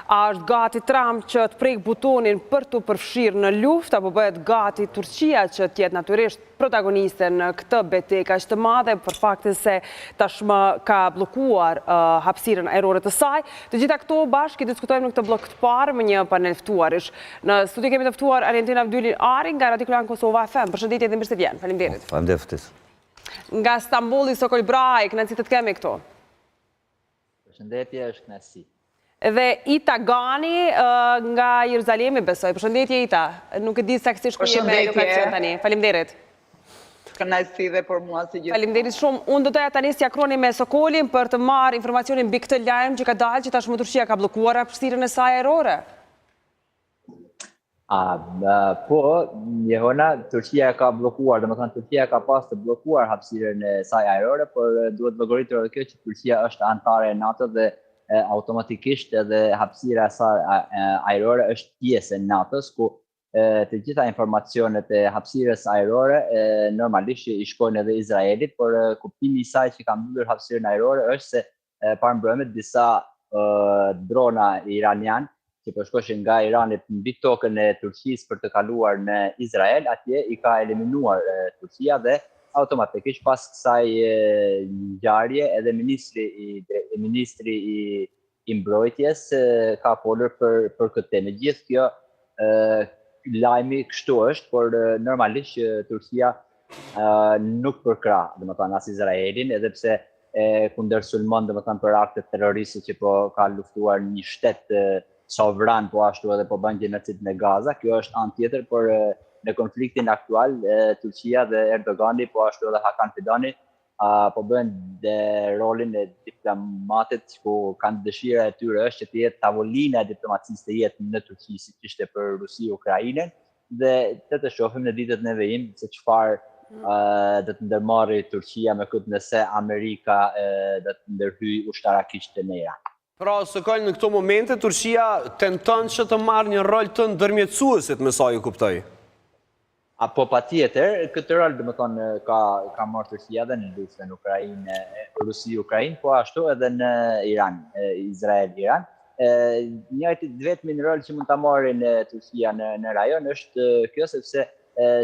A është gati Trump që të prekë butonin për t'u përfshirë në luftë, apo bëhet gati Turqia që të jetë natyrisht protagoniste në këtë betejë kaq të madhe për faktin se tashmë ka bllokuar hapësirën ajrore të saj? Të gjitha këto bashkë i diskutojmë në këtë bllok të parë me një panel ftuarish. Në studio kemi të ftuar Argentin Avdylin Ari nga Radio Klan Kosova FM. Përshëndetje dhe mirë se vjen. Faleminderit. Faleminderit ftesë. Nga Stambolli Sokol Brahaj, kënaqësi të të kemi këtu. Përshëndetje, është kënaqësi. Dhe Ita Gani nga Jeruzalemi, besoj. Përshëndetje Ita. Nuk e di saktësisht ku je me lokacion tani. Faleminderit. Kënaqësi dhe për mua si gjithmonë. Faleminderit shumë. Unë do doja ta nis Jakroni me Sokolin për të marrë informacionin mbi këtë lajm që ka dalë që tashmë Turqia ka bllokuar hapësirën e saj ajrore. A, po, Jehona, Turqia e ka bllokuar, domethënë Turqia ka pas të bllokuar hapësirën e saj ajrore, por duhet llogaritur edhe kjo që Turqia është anëtare e NATO dhe e, automatikisht edhe hapësira e saj ajrore është pjesë e NATO-s, ku e, të gjitha informacionet e hapësirës ajrore e, normalisht i shkojnë edhe Izraelit, por e, kuptimi i saj që ka mbyllur hapësirën ajrore është se parmbrëmë disa drona iranian që po shkoshin nga Irani mbi tokën e Turqisë për të kaluar në Izrael, atje i ka eliminuar Turqia dhe automatikisht pas kësaj ngjarje edhe ministri i ministri i i mbrojtjes ka folur për për këtë temë. Gjithë kjo lajmi kështu është, por normalisht që Turqia nuk përkrah, domethënë as Izraelin, edhe pse e kundërsulmon domethënë për akte terroriste që po ka luftuar një shtet sovran po ashtu edhe po bën gjenocid në Gaza. Kjo është anë tjetër, por në konfliktin aktual Turqia dhe Erdogani po ashtu edhe Hakan Fidani a, po bëjnë dhe rolin e diplomatit ku kanë dëshira e tyre është që të jetë tavolina e diplomacisë të jetë në Turqi siç ishte për Rusi Ukrainën dhe të të shohim në ditët në vijim se çfarë uh, do të ndërmarrë Turqia me këtë nëse Amerika uh, do të ndërhyjë ushtarakisht në Iran. Pra, Sokol, në këto momente Turqia tenton që të marrë një rol të ndërmjetësuesit, me sa ju kuptoj. A po patjetër, këtë rol domethënë ka ka marrë Turqia edhe në luftën Ukrainë, Rusi-Ukrainë, po ashtu edhe në Iran, Izrael, Iran. Njëjti të vetmin rol që mund ta marrin Turqia në në rajon është kjo sepse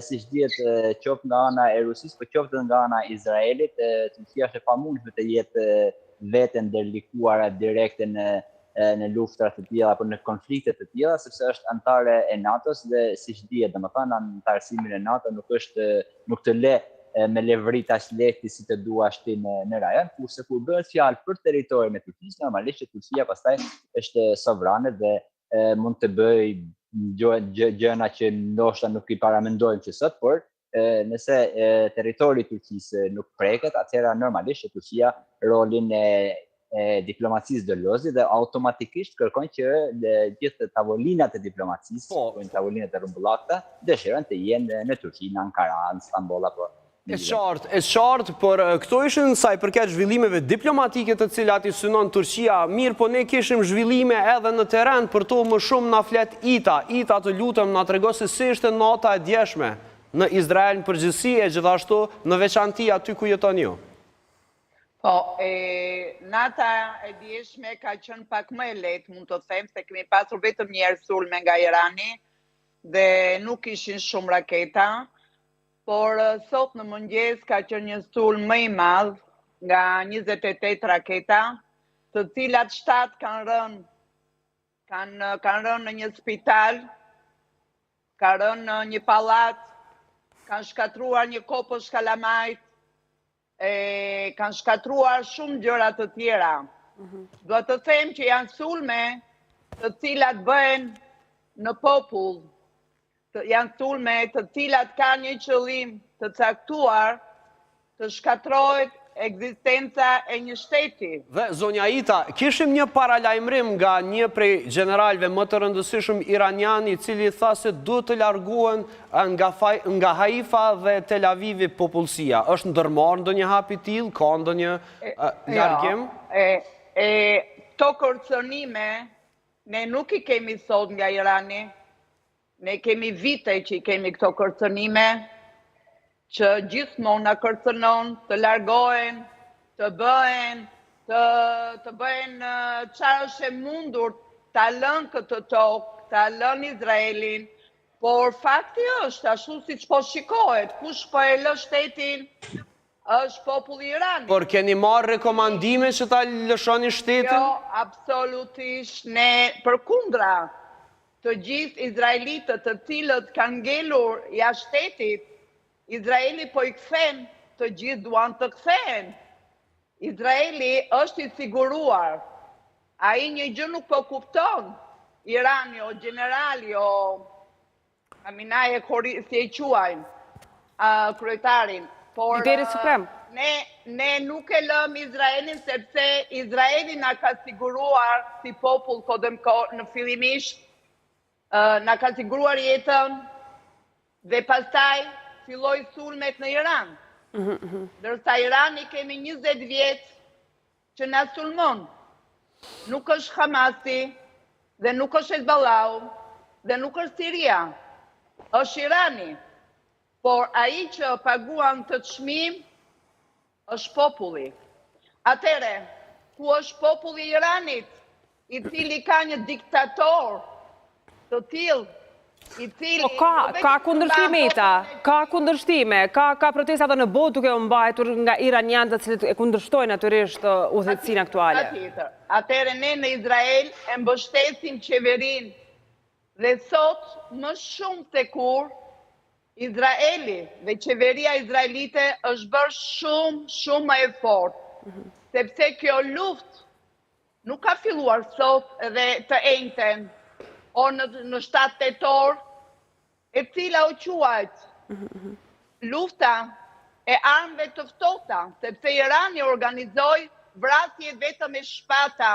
siç dihet qoftë nga ana e Rusisë, po qoftë edhe nga ana e Izraelit, Turqia është e pamundshme të jetë vetë e ndërlikuara direkte në në luftra të tilla apo në konflikte të tilla, sepse është anëtare e NATO-s dhe siç dihet, domethënë anëtarësimi në NATO nuk është nuk të le me levrit aq lehtë si të duash ti në në rajon, kurse kur bëhet fjalë për territorin e Turqisë, normalisht që Turqia pastaj është sovrane dhe e, mund të bëjë gjë, gjëna që ndoshta nuk i paramendojmë që sot, por e, nëse e, territori i Turqisë nuk preket, atëherë normalisht që Turqia rolin e e diplomacisë do lozi dhe automatikisht kërkon që dhe gjithë tavolinat e diplomacisë, po, tavolinat e rrumbullakta, dëshiron të jenë në Turqi, në Ankara, në Stamboll apo E qartë, e qartë, por këto ishin sa i përket zhvillimeve diplomatike të cilat i synon Turqia. Mirë, po ne kishim zhvillime edhe në terren, për to më shumë na flet Ita. Ita, të lutem, na trego se si ishte nata e djeshme në Izrael në përgjithësi e gjithashtu në veçanti aty ku jeton ju. Po, e, nata e djeshme ka qenë pak më e lehtë, mund të them, se kemi pasur vetëm një herë sulme nga Irani dhe nuk ishin shumë raketa, por sot në mëngjes ka qenë një sulm më i madh nga 28 raketa, të cilat 7 kanë rënë kanë kanë rënë në një spital, ka rënë në një pallat, kanë shkatërruar një kopsht kalamajt, e kanë shkatërruar shumë gjëra të tjera. Mhm. Dua të them që janë sulme të cilat bëhen në popull, të, janë sulme të cilat kanë një qëllim të caktuar të shkatërrohet ekzistenca e një shteti. Dhe, zonja Ita, kishim një paralajmërim nga një prej gjeneralëve më të rëndësishëm iranian, i cili tha se duhet të largohen Nga nga Haifa dhe Tel Avivi popullsia, është ndërmarrë ndonjë hap i tillë, ka ndonjë largim? Jo, e, e, këto kërcënime ne nuk i kemi sot nga Irani. Ne kemi vite që i kemi këto kërcënime, që gjithmonë na kërcënon të largohen, të bëhen, të, të bëhen çfarë është e mundur. ta lënë këtë tokë, ta lënë Izraelin, por fakti është, ashtu siç po shikohet, kush po e lë shtetin është populli i Iranit. Por keni marrë rekomandime që ta lëshoni shtetin? Jo, absolutisht ne përkundra të gjithë izraelitët të cilët kanë ngelur jashtë shtetit, Izraeli po i kthen, të gjithë duan të kthehen. Izraeli është i siguruar. Ai një gjë nuk po kupton, Irani o gjenerali o Haminai e kori, si e quajnë, kryetarin. Por, Lideri suprem. Ne, ne nuk e lëmë Izraelin sepse Izraeli na ka siguruar si popull kodemko në fillimisht, na ka siguruar jetën dhe pastaj filloi sulmet në Iran. Mhm, mhm. Ndërsa Irani kemi 20 vjet që na sulmon. Nuk është Hamasi dhe nuk është Hezbollahu dhe nuk është Siria. Është Irani. Por ai që paguan këtë çmim është populli. Atëherë, ku është populli i Iranit, i cili ka një diktator të tillë, i cili Po ka, jo ka kundërshtime Ita, ka kundërshtime, ka ka protesta edhe në botë duke u mbajtur nga iranianët të cilët e kundërshtojnë natyrisht uh, udhëheqësinë aktuale. Patjetër. Atëherë ne në Izrael e mbështesim qeverinë dhe sot më shumë se kurrë Izraeli dhe qeveria izraelite është bërë shumë, shumë më e fortë, mhm. sepse kjo luftë Nuk ka filluar sot dhe të enjten, o në, në 7 tetor, e cila u quajt lufta e armëve të ftohta, sepse Irani organizoi vrasje vetëm me shpata,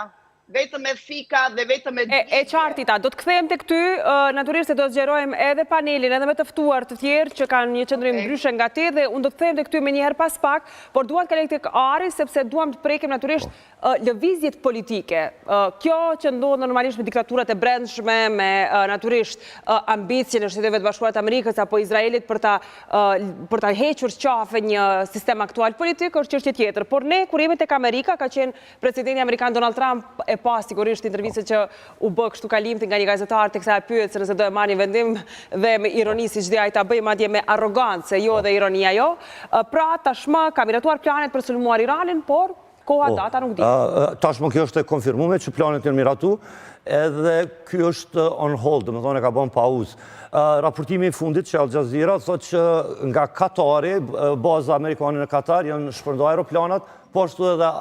vetëm me thika dhe vetëm me E, e qartë Ita, do të kthehem tek ty, natyrisht se do të zgjerojmë edhe panelin, edhe me të ftuar të tjerë që kanë një qëndrim okay. ndryshe nga ti dhe unë do të kthehem tek ty menjëherë pas pak, por dua të kaloj tek Ari sepse duam të prekim natyrisht po. Lëvizjet politike, kjo që ndodh normalisht me diktaturat e brendshme, me natyrisht ambicien e Shteteve të Bashkuara të Amerikës apo Izraelit për ta për ta hequr qafe një sistem aktual politik është çështje tjetër. Por ne kur jemi tek Amerika, ka qenë presidenti amerikan Donald Trump e pa sigurisht intervistën që u bë kështu kalimthi nga një gazetar teksa e pyet se nëse do e marrë një vendim dhe me ironi siç di ai ta bëjë madje me arrogancë, jo edhe ironi ajo. Pra tashmë ka miratuar planet për sulmuar Iranin, por Koha, po, data nuk dihet. Tashmë kjo është e konfirmume që planet janë miratu, edhe ky është on hold, domethonë e ka bon pauzë. Raportimi i fundit që Al Jazeera thotë që nga Katari, baza amerikane në Katar, janë shpërnda aeroplanat, po ashtu edhe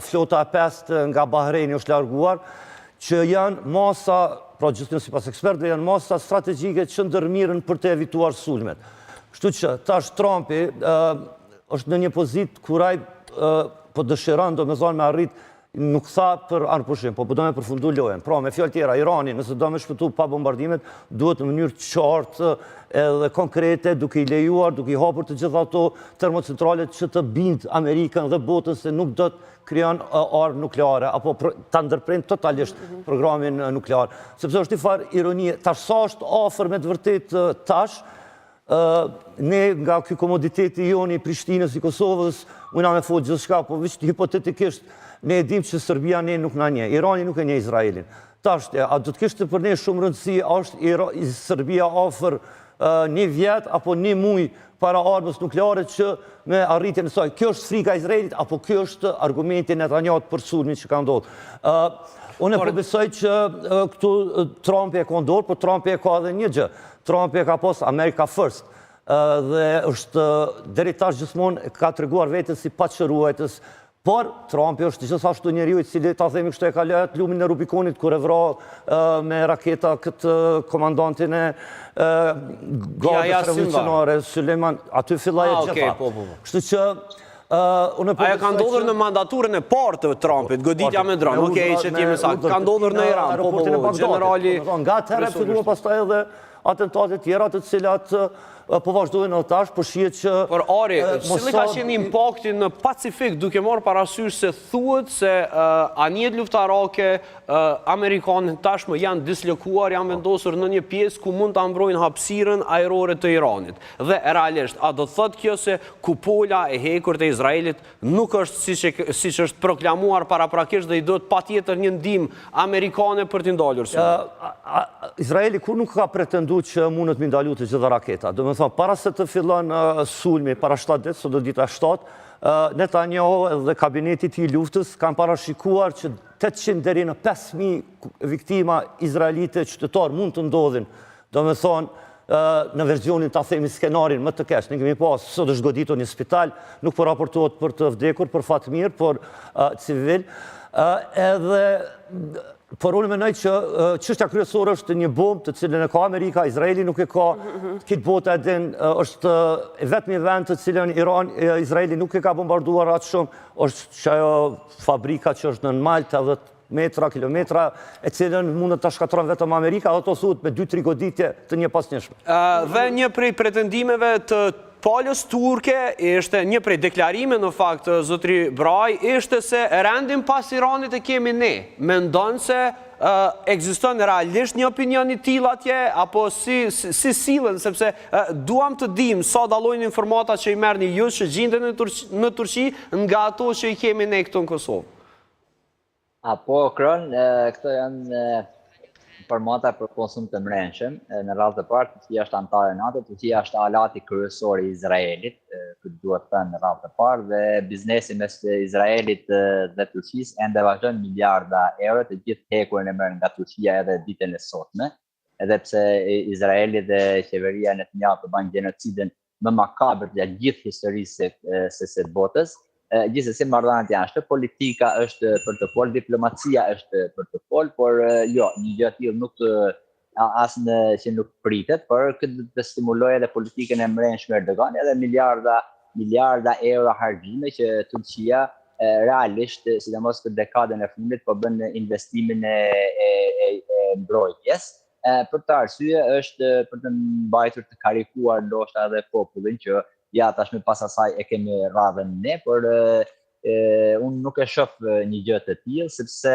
flota e pestë nga Bahreini është larguar, që janë masa, pra gjithnjë sipas ekspertëve, janë masa strategjike që ndërmirren për të evituar sulmet. Kështu që tash Trumpi është në një pozitë kur ai po dëshiron, domethonë me arrit, nuk tha për armëpushim, po po do me përfundu lojën. Pra, me fjalë tjera, Irani, nëse do me shpëtu pa bombardimet, duhet në mënyrë qartë edhe konkrete, duke i lejuar, duke i hapur të gjitha ato termocentralet që të bind Amerikën dhe botën se nuk do të krijon armë nukleare, apo ta ndërprenë totalisht mhm. programin nuklear. Sepse është një farë ironie, tash sa është afër me të vërtetë tash, Ne nga ky komoditeti jonë i Prishtinës, i Kosovës, mujna me fol gjithçka, po veç hipotetikisht ne e dimë që Serbia ne nuk na njeh, Irani nuk e njeh Izraelin. Tash, a do të kishte për ne shumë rëndësi, a është Serbia afër një vjet apo një muj para armës nukleare që me arritjen e saj. Kjo është frika e Izraelit apo kjo është argumenti i Netanyahut për sulmin që ka ndodhur. Unë po besoj që këtu Trumpi e ka n'dorë, po Trumpi e ka edhe një gjë. Trumpi e ka pas America First dhe është deri tash gjithmonë ka treguar veten si paqeruajtës, por Trumpi është gjithashtu njeriu i cili ta themi kështu e kaloi atë lumin e Rubikonit kur e vrau me raketa këtë komandantin e Gardës Revolucionare Sulejman, aty filloi e ah, gjitha. Po, po, po. Kështu që Unë po Ajo ka ndodhur në mandaturën e parë të Trumpit, goditja me dron. Okej, që të jemi saktë. Ka ndodhur në Iran, po po, po, gjenerali. Nga atëherë filluan pastaj edhe. atentate tjera të cilat po vazhdojnë edhe tash, po shihet që... Por Ari, cili ka qenë impakti në Pacifik duke marrë parasysh se thuhet se anijet luftarake amerikane tashmë janë dislokuar, janë vendosur në një pjesë ku mund ta mbrojnë hapësirën ajrore të Iranit. Dhe realisht, a do të thotë kjo se kupola e hekurt e Izraelit nuk është siç e siç është proklamuar paraprakisht dhe i duhet patjetër një ndihmë amerikane për t'i ndalur sulmet. Izraeli kurrë nuk ka pretendu që mundet m'i ndalu të gjitha raketat. Domethënë, para se të fillon sulmi, para 7 ditë, sot është dita 7, Netanyahu dhe kabineti i tij i luftës kanë parashikuar që 800 deri në 5000 viktima izraelite qytetarë mund të ndodhin. Domethënë, në versionin ta themi skenarin më të keq, ne kemi pas, sot është goditur një spital, nuk po raportohet për të vdekur, për fat mirë, por civil, edhe por unë mendoj që çështja kryesore është një bombë të cilën e ka Amerika, Izraeli nuk e ka, krejt bota e din, është i vetmi vend të cilën Iran, Izraeli nuk e ka bombarduar atë shumë, është që ajo fabrika që është në mal, 80 metra, kilometra, e cilën mundet ta shkatërron vetëm Amerika, dhe to thuhet me 2-3 goditje të njëpasnjëshme. Dhe një prej pretendimeve të palës turke ishte një prej deklarime në fakt zotri Braj ishte se rendin pas Iranit e kemi ne. Mendon se ekziston realisht një opinion i tillë atje apo si si sillen sepse duam të dimë sa dallojnë informatat që i merrni ju që gjindeni në Turqi, në Turqi nga ato që i kemi ne këtu në Kosovë. A po, Kron, këto janë informata për konsum të mrenshëm. Në radhë të parë, Turqia është anëtare e NATO, Turqia është aleati kryesor i Izraelit, këtë duhet thënë në radhë të parë, dhe biznesi mes Izraelit dhe Turqisë ende vazhdon miliarda euro, të gjithë hekurin e merr nga Turqia edhe ditën e sotme. edhe pse Izraeli dhe qeveria Netanyahu po bën gjenocidin më makabër gjatë gjithë historisë së së, së botës, gjithsesi marrëdhëniet janë ashtu, politika është për të fol, diplomacia është për të fol, por jo, një gjë e tillë nuk as në që nuk pritet, por këtë do të stimulojë edhe politikën e mbrendshme Erdogan, edhe miliarda miliarda euro harxhime që Turqia realisht, sidomos këtë dekadën e fundit, po bën investimin e, e, e, e mbrojtjes. Për këtë arsye është për të mbajtur të karikuar ndoshta edhe popullin që ja tashmë pas asaj e kemi radhën ne, por e, e, unë nuk e shoh një gjë të tillë sepse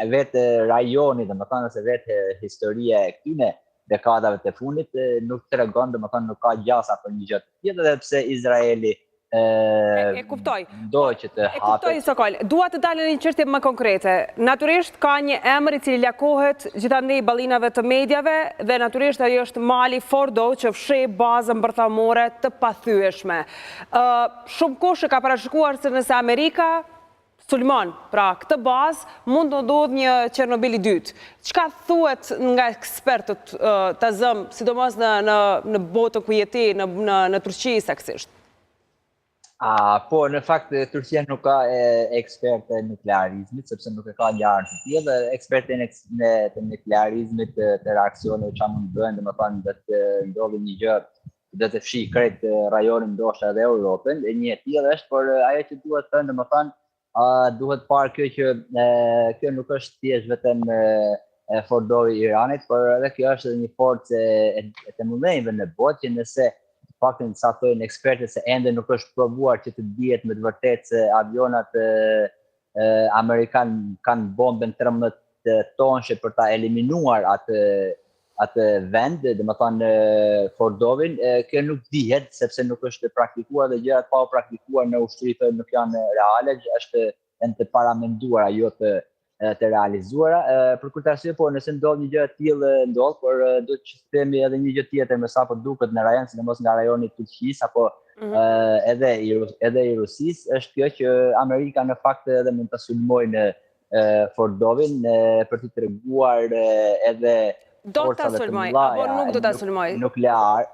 vetë rajoni, domethënë se vetë historia e këtyne dekadave të fundit nuk tregon, domethënë nuk ka gjasa për një gjë të tillë, edhe pse Izraeli e, e kuptoj. Do që të hapet. E kuptoj Sokol. Dua të dal në një çështje më konkrete. Natyrisht ka një emër i cili lakohet gjithandej ballinave të mediave dhe natyrisht ai është mali Fordo që fsheh bazën bërthamore të pathyeshme. Ë shumëkush e ka parashikuar se nëse Amerika sulmon, pra këtë bazë, mund të ndodhë një Çernobil i dytë. Çka thuhet nga ekspertët ta zëmë, sidomos në në në botën ku je ti, në në në Turqi saktësisht? A, po, në fakt, Turqia nuk ka e, ekspertë të nuklearizmit, sepse nuk e ka një armë të tillë, dhe ekspertë në, në, të nuklearizmit të, të reaksioneve që mund të bëhen, domethënë, do të ndodhi një gjë do të fshijë krejt rajonin ndoshta edhe Europën, e një e tillë është, por ajo që duhet thënë, domethënë, a duhet parë kjo që e, kjo nuk është thjesht vetëm e, e Fordovi i Iranit, por edhe kjo është edhe një forcë e, e, e të mëdhenjve në botë që nëse të paktën sa thonë ekspertët se ende nuk është provuar që të dihet me të vërtetë se avionat e, e, amerikan kanë bombën 13 tonshe për ta eliminuar atë atë vend, domethënë Fordovin, kjo nuk dihet sepse nuk është praktikuar dhe gjërat pa u praktikuar në ushtri thonë nuk janë reale, është janë të paramenduara, jo të të realizuara. Për këtë arsye po nëse ndodh një gjë e tillë ndodh, por do të themi edhe një gjë tjetër me sa po duket në rajon, sidomos nga rajoni i Turqisë apo mm -hmm. edhe i edhe i Rusisë, është kjo që Amerika në fakt edhe mund ta sulmojë në Fordovin për të treguar edhe do ta sulmojë apo nuk do ta sulmojë? Nuklear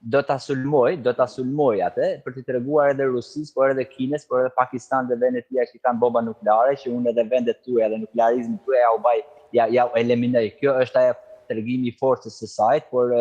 do ta sulmojë, do ta sulmojë atë për të treguar edhe Rusisë, por edhe Kinës, por edhe Pakistan dhe vendet tjera që kanë bomba nukleare, që unë edhe vendet tuaja dhe nuklearizmin tuaj ja u baj, ja ja u eliminoj. Kjo është ajo tregimi i forcës së saj, por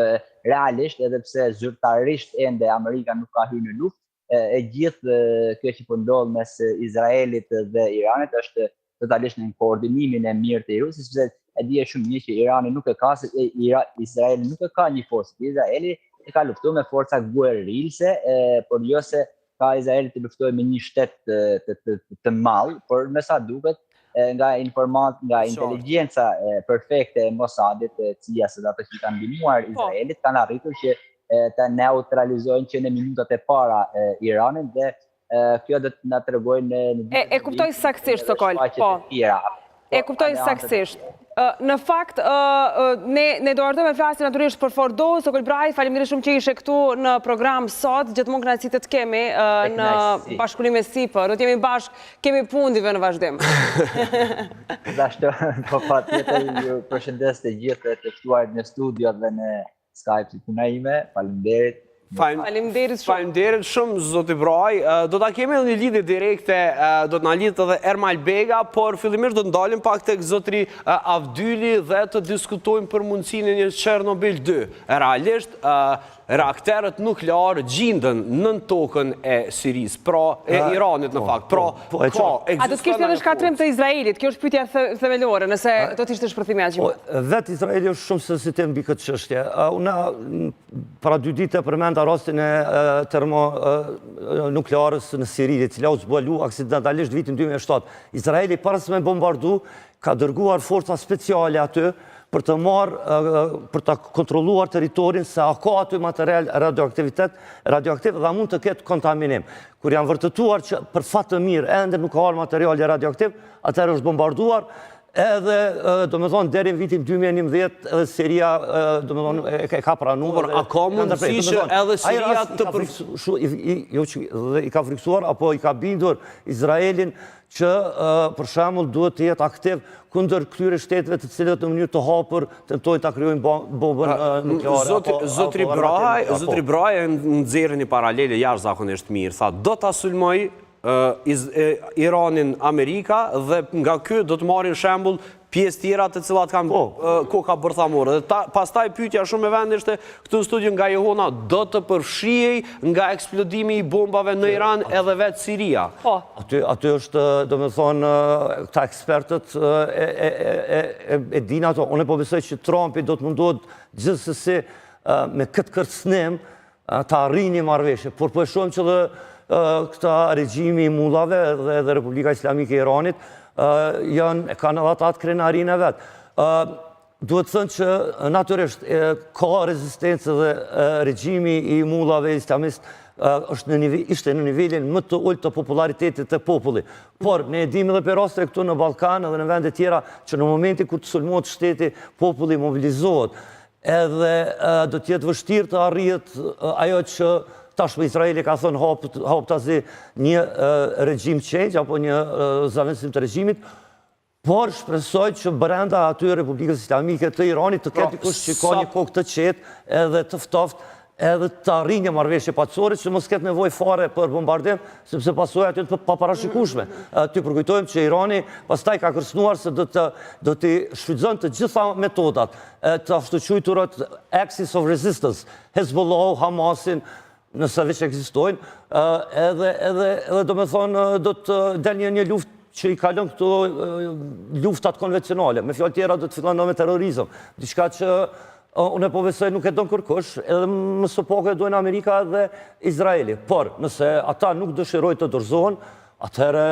realisht edhe pse zyrtarisht ende Amerika nuk ka hyrë në luftë, e gjithë kjo që po ndodh mes Izraelit dhe Iranit është totalisht në koordinimin e mirë të Rusisë, sepse E dije shumë mirë që Irani nuk e ka, se Ira, Izraeli nuk e ka një forcë. Izraeli e ka luftuar me forca guerilse, e, por jo se ka Izraeli të luftojë me një shtet të, të, të, të madh, por me sa duket nga informat, nga inteligjenca perfekte e Mossadit, e CIA-s dhe ato që i kanë ndihmuar po. Izraelit, kanë arritur që të neutralizojnë që në minutat e para Iranin dhe kjo do të na tregojë në në e, e kuptoj saktësisht Sokol, po. E po, kuptoj saktësisht. Në fakt, ne ne do vazhdojmë të flasim natyrisht për Fordo, Sokol Brahaj, faleminderit shumë që ishe këtu në program sot, gjithmonë kënaqësi të të kemi në bashkëpunim e sipër. Do të jemi bashkë, kemi punë dive në vazhdim. Dashtë, po patjetër ju përshëndes të gjithë të ftuarit në studio dhe në Skype si puna ime, faleminderit. Faleminderit shumë. Faleminderit shumë zoti Brahaj. Do ta kemi edhe një lidhje direkte, do të na lidhet edhe Ermal Bega, por fillimisht do të ndalim pak tek zotri Avdyli dhe të diskutojmë për mundësinë e një Chernobyl 2. Realisht, reaktorët nuklearë gjinden nën tokën e Sirisë, pra e Iranit në po, fakt. Pra, po, po, ka, A do të kishte edhe shkatërrim të Izraelit? Kjo është pyetja themelore, nëse do të ishte shpërthimi aq i madh. Vetë Izraeli është shumë sensitiv mbi këtë çështje. Unë para dy ditë përmenda rastin e termonuklearës në Siri, e cila u zbulu aksidentalisht vitin 2007. Izraeli para se me bombardu ka dërguar forca speciale aty për të marrë, për të kontrolluar territorin se a ka aty material radioaktivitet, radioaktiv dhe mund të ketë kontaminim. Kur janë vërtetuar që për fat të mirë ende nuk ka ardhur materiali radioaktiv, atëherë është bombarduar edhe, domethonë, deri në vitin 2011 edhe Siria, domethonë, e ka pranuar. Por, a ka mundësi që edhe Siria të për... Jo që i ka frikësuar, apo i ka bindur Izraelin që për shembull duhet të jetë aktiv kundër këtyre shteteve të cilët në mënyrë të hapur tentojnë ta krijojnë bombën nukleare. Zotri Brahaj, zotri Brahaj nxjerr një paralele jashtëzakonisht mirë, tha do ta sulmojë Iranin Amerika dhe nga ky do të marrin shembull pjesë tjera të cilat kanë po. koka bërthamore. Dhe ta, pastaj pyetja shumë me vend ishte këtu në studio nga Jehona, do të përfshihej nga eksplodimi i bombave në Iran edhe vetë Siria. Po. Aty, aty është, domethonë, këta ekspertët e, e, e, e, e dinë ato. Unë po besoj që Trumpi do të mundohet gjithsesi me këtë kërcënim ta arrijë një marrëveshje, por po e shohim që dhe këta regjimi i mullave dhe edhe Republika Islamike e Iranit janë, e kanë edhe ata atë krenarinë e vet. Duhet thënë që natyrisht ka rezistencë dhe regjimi i mullave islamist është në nivel, ishte në nivelin më të ulët të popularitetit të popullit. Por ne e dimë edhe për raste këtu në Ballkan edhe në vende tjera që në momentin kur të sulmohet shteti, populli mobilizohet. Edhe do të jetë vështirë të arrihet ajo që tashmë Izraeli ka thënë hap, haptazi një regime change apo një zëvendësim të regjimit, por shpresoj që brenda aty Republikës Islamike të Iranit të ketë pra, dikush që ka një kokë të qetë edhe të ftoftë edhe të arrijë një marrëveshje paqësore që mos ketë nevojë fare për bombardim, sepse pasojat janë të paparashikueshme. Të përkujtojmë që Irani pastaj ka kërcënuar se do të do t'i shfrytëzon të gjitha metodat, të ashtuquajturat axis of resistance, Hezbollahu, Hamasin, nëse veç ekzistojnë, edhe edhe edhe domethonë do të del një një luftë që i kalon këto luftat konvencionale. Me fjalë tjera do të fillon me terrorizëm. Diçka që unë po besoj nuk e don kërkush, edhe më së paku e dojnë Amerika dhe Izraeli. Por, nëse ata nuk dëshirojnë të dorëzohen, atëherë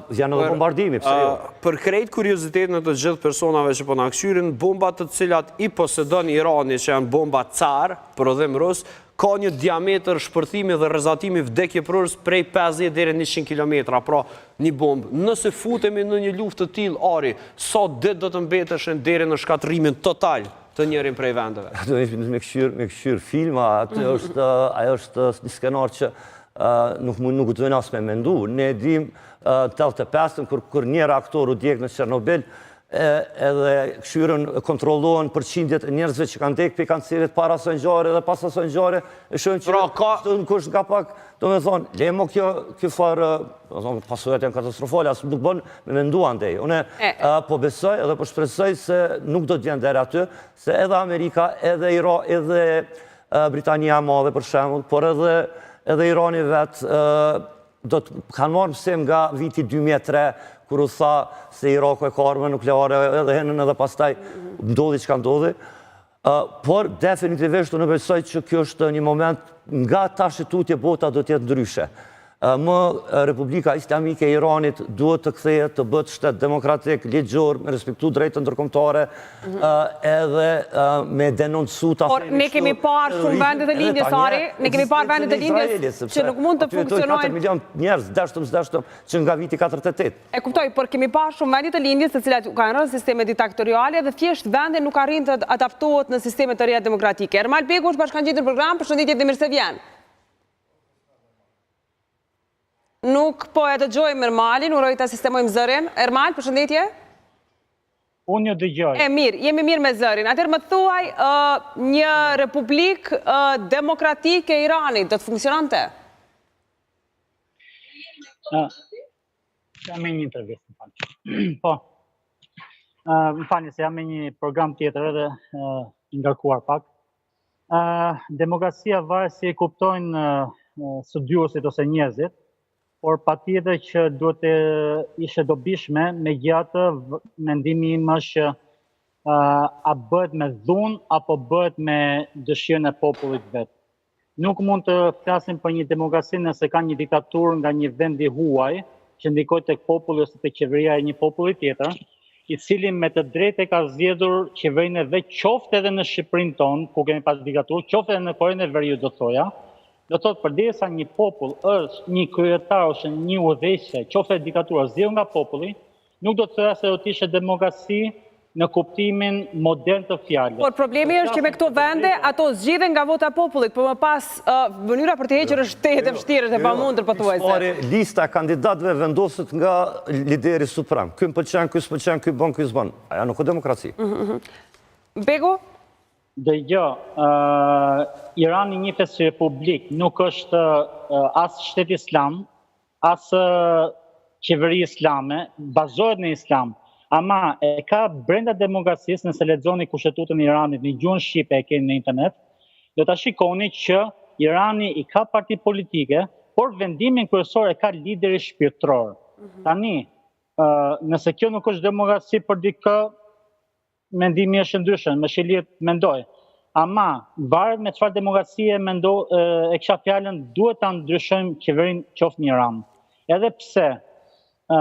vjen edhe bombardimi, pse jo? Për krejt kuriozitetin e të gjithë personave që po na kqyrin, bombat të cilat i posedon Irani, që janë bomba Car, prodhim rus, ka një diametër shpërthimi dhe rrezatimi vdekjeprurës prej 50 deri në 100 kilometra, pra një bombë. Nëse futemi në një luftë të tillë, Ari, sa ditë do të mbeteshin deri në shkatërrimin total të njërin prej vendeve? Ato është me kqyr, me kqyr filma, aty është ajo është një skenar që nuk mund nuk guxojnë as me mendu. Ne e dim 85-ën kur kur një reaktor u djeg në Çernobil, edhe kqyren kontrollohen përqindjet e njerëzve që kanë dekë prej kancerit para asaj ngjarje dhe pas asaj ngjarje, e shohim që pra, ka kush nga pak, domethonë, le mo kjo kjo farë, domethonë, pasojat janë katastrofale, as nuk bën me mendu andej. Unë po besoj edhe po shpresoj se nuk do të vjen deri aty, se edhe Amerika, edhe Ira, edhe Britania e Madhe për shembull, por edhe edhe Irani vet do të kanë marrë mësim nga viti 2003 kur. kur u tha se Iraku e ka armën nukleare edhe henën edhe pastaj ndodhi çka ndodhi. Por definitivisht unë besoj që kjo është një moment nga tash e tutje bota do të jetë ndryshe. Më Republika Islamike e Iranit duhet të kthehet të bëhet shtet demokratik, ligjor, me respektu drejtën ndërkombëtare, mhm. edhe me denoncu ta Por ne kemi parë shumë vende të lindjes, Ari, ne kemi parë vende të lindjes që nuk mund të funksionojnë. 4 milion njerëz, deshtëm, s'deshtëm, që nga viti 48. E kuptoj, por kemi parë shumë vende të lindjes të cilat u kanë rënë sisteme diktatoriale dhe thjesht vendi nuk arrin të adaptohet në sisteme të reja demokratike. Ermal Begu është bashkangjitur në program, përshëndetje dhe mirë se vjen. Nuk po e dëgjojmë Ermalin, uroj ta sistemojmë zërin. Ermal, përshëndetje. Unë ju dëgjoj. E mirë, jemi mirë me zërin. Atëherë më thuaj, një republikë demokratike e Iranit do të funksiononte? Jam me një intervistë, më falni. Po. Më falni se jam me një program tjetër edhe i ngarkuar pak. Demokracia varet si e kuptojnë studiuesit ose njerëzit, por patjetër që duhet të ishte e dobishme, megjithatë mendimi im është që a bëhet me dhunë apo bëhet me dëshirën e popullit vetë. Nuk mund të flasim për një demokraci nëse ka një diktaturë nga një vend i huaj që ndikoi tek populli ose tek qeveria e një populli tjetër, i cili me të drejtë e ka zgjedhur qeverinë e vet qoftë edhe në Shqipërinë tonë, ku kemi pas diktaturë, qoftë edhe në Korenë e Veriut do thoja. Do thotë përderisa një popull është një kryetar ose një udhëheqëse, qoftë edhe diktatura zgjedhur nga populli, Nuk do të thoja se do të ishte demokraci në kuptimin modern të fjalës. Por problemi është që me këto vende, ato zgjidhen nga vota e popullit, por më pas mënyra për t'i hequr është tejet e vështirë, është e pamundur pothuajse. Së pari, lista e kandidatëve vendoset nga lideri suprem. Ky më pëlqen, ky s'pëlqen, ky bën, ky s'bën. Ajo nuk është demokraci. Mhm, mhm. Begu? Dëgjo, Irani njihet si republikë, nuk është as shtet islam, as qeveri islame, bazohet në islam. Ama e ka brenda demokracisë, nëse lexoni kushtetutën e Iranit në gjuhën shqipe e keni në internet, do ta shikoni që Irani i ka parti politike, por vendimin kryesor e ka lideri shpirtëror. Mm -hmm. Tani, nëse kjo nuk është demokraci për dikë, mendimi është ndryshe, më është lirë të mendoj. Ama, varet me çfarë demokracie mendo, e kisha fjalën, duhet ta ndryshojmë qeverinë qoftë në Iran. Edhe pse ë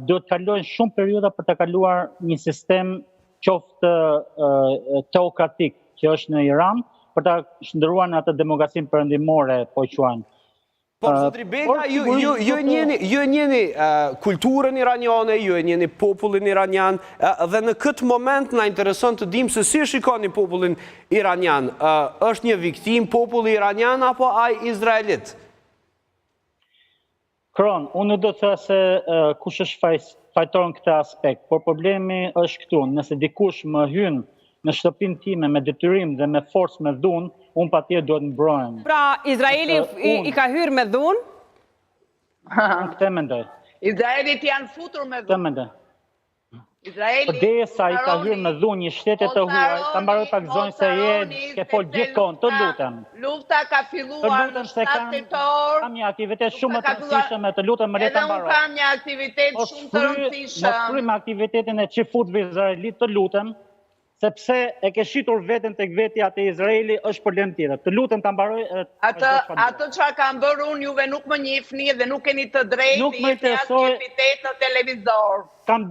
duhet të kalojnë shumë periudha për të kaluar një sistem qoftë teokratik që është në Iran, për ta shndërruar në atë demokracinë perëndimore, po e quajmë. Por zotri Bega, ju ju ju e njihni, ju e njihni kulturën iraniane, ju e njihni popullin iranian dhe në këtë moment na intereson të dimë se si e shikoni popullin iranian. Është një viktimë populli iranian apo ai izraelit? Kron, unë nuk do të thoja se kush është faj, fajtor në këtë aspekt, por problemi është këtu, nëse dikush më hyn në shtëpinë time me detyrim dhe me forcë me dhunë, unë patjetër duhet mbrohem. Pra, Izraeli i ka hyrë me dhunë? Unë këtë mendoj. Izraelit janë futur me dhunë. Këtë mendoj. Izraeli Përderisa i ka hyrë me dhunë një shteti të huaj, ta mbaroj pak zonjë se je ke fol gjithë kohën, të lutem. Lufta ka filluar në 7 tetor. Kam një aktivitet shumë të rëndësishëm, të lutem më le ta mbaroj. Edhe unë kam një aktivitet shumë të rëndësishëm. Mos fry me aktivitetin e çifutëve izraelit, të lutem, sepse e ke shitur veten tek vetja te Izraeli është problem tjetër. Të lutem ta mbaroj edhe Atë atë çfarë kam bërë unë juve nuk më njihni dhe nuk keni të drejtë të jepni asnjë epitet në televizor. Kam